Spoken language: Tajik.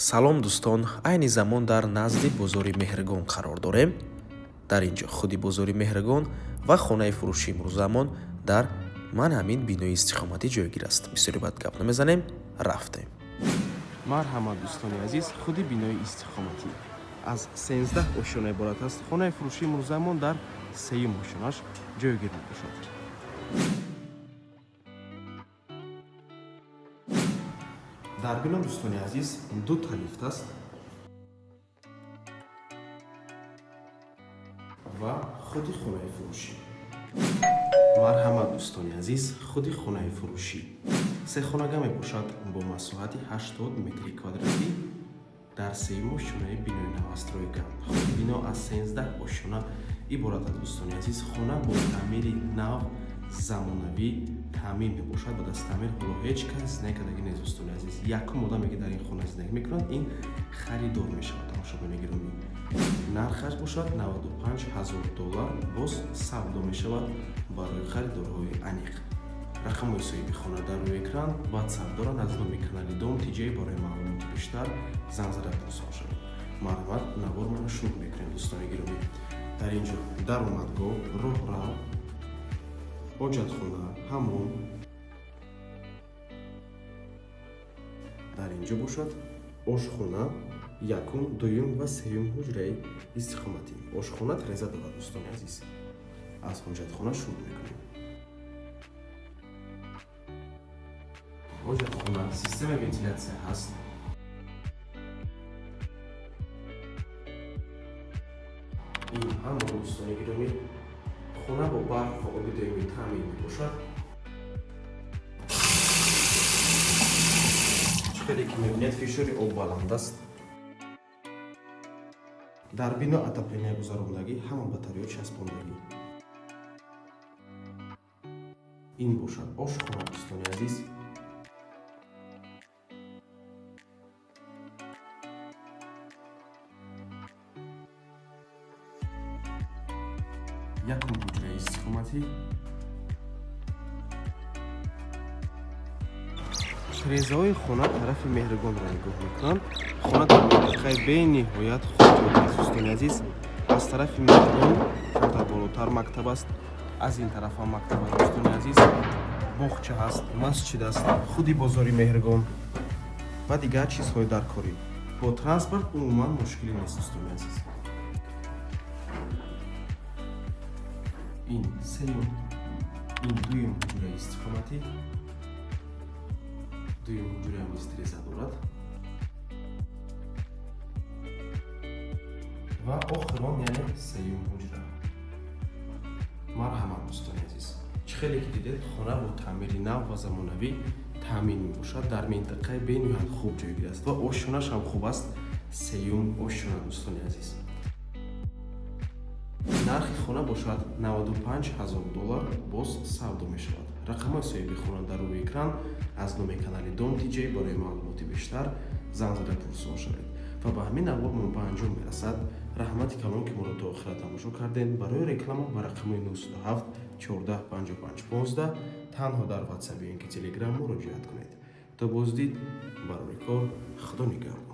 Салом, дӯстон! Айни замон дар назди бозори Меҳргон қарор дорем. Дар ин ҷо худи бозори Меҳргон ва хонаи фурӯши имрӯзаамон дар ман ҳамин бинои истиқоматӣ ҷойгир аст. Бисёри бад гап намезанем, рафтем. Марҳамат, дӯстони азиз, худи бинои истиқоматӣ аз 13 ошёна иборат аст. Хонаи фурӯшии имрӯзаамон дар сеюм ошёнаш ҷойгир мебошад. Дар бино, дӯстони азиз, дута лифт аст ва худи хонаи фурӯшӣ. Марҳамат, дӯстони азиз, худи хонаи фурӯшӣ сехонага мебошад бо масоҳати 80 метри квадратӣ дар сеюм ошёнаи бинои новостройка. Худи бино аз 13 ошёна иборат аст. Дӯстони азиз, хона бо таъмири нав, замонавӣ таъмин мебошад. Ба даст таъмир ҳоло ҳеҷ кас зиндагӣ кардагӣ нест. Дӯстони азиз, якум одаме, ки дар ин хона зиндагӣ мекунад, ин харидор мешавад. Тамошобинони гиромӣ, нархаш бошад 95 ҳазор доллар, боз савдо мешавад барои харидорҳои аниқ. Рақамҳои соҳиби хона дар рӯи экран, ватсап доранд. Аз номи канали Дом Тиҷай барои маълумоти бештар занг зада пурсон шавед. Марҳамат, навормонро шурӯъ мекунем. Дӯстони гиромӣ, дар ин ҷо даромадгоҳ, роҳрав, ҳоҷатхона, ҳаммом. Дар ин ҷо бошад ошхона, якум, дуюм ва сеюм ҳуҷраи истиқоматӣ. Ошхона тиреза дорад. Дӯстони азиз, аз ҳоҷатхона шурӯъ мекунем. Ҳоҷатхона системаи вентилятсия ҳаст. Ин ҳамон, дӯстони гиромӣ, хона бо барқ ва оби доимӣ таъмин мебошад. Чӣ хеле ки мебинед, фишори об баланд аст. Дар бино отопления гузарондагӣ, ҳама батарея часпондагӣ. Ин бошад ошхона, дӯстони азиз. Якум ҳуҷраи истиқоматӣ. Тирезаҳои хона тарафи Меҳргонро нигоҳ мекунанд. Хона дар минтақаи бениҳоят хуб ҷойгир аст. Дӯстони азиз, аз тарафи Меҳргон камтар болотар мактаб аст, аз ин тараф ҳам мактаб аст. Дӯстони азиз, боғча ҳаст, масҷид аст, худи бозори Меҳргон ва дигар чизҳои даркорӣ. Бо транспорт умуман мушкилӣ нест. Дӯстони азиз, ин сеюм, ин дуюм ҳуҷраи истиқоматӣ. Дуюм ҳуҷраам низ тиреза дорад. Ва охирон, яъне сеюм ҳуҷра. Марҳамат, дӯстони азиз, чӣ хеле ки дидед, хона бо таъмири нав ва замонавӣ таъмин мебошад. Дар минтақаи бениҳоят хуб ҷойгир аст ва ошёнаш ҳам хуб аст, сеюм ошёна. Дӯстони азиз, нархи хона бошад 95 ҳазор доллар, боз савдо мешавад. Рақамҳои соҳиби хона дар рӯи экран. Аз номи канали Дом Тиҷей барои маълумоти бештар занг зада пурсон шавед. Ва ба ҳамин навормон ба анҷом мерасад. Раҳмати калон, ки моро то охира тамошо кардем. Барои реклама ба рақами 97 14 55 15 танҳо дар ватсап ё ин ки телеграм муроҷиат кунед. То боздид, барори кор, Худо нигаҳбон.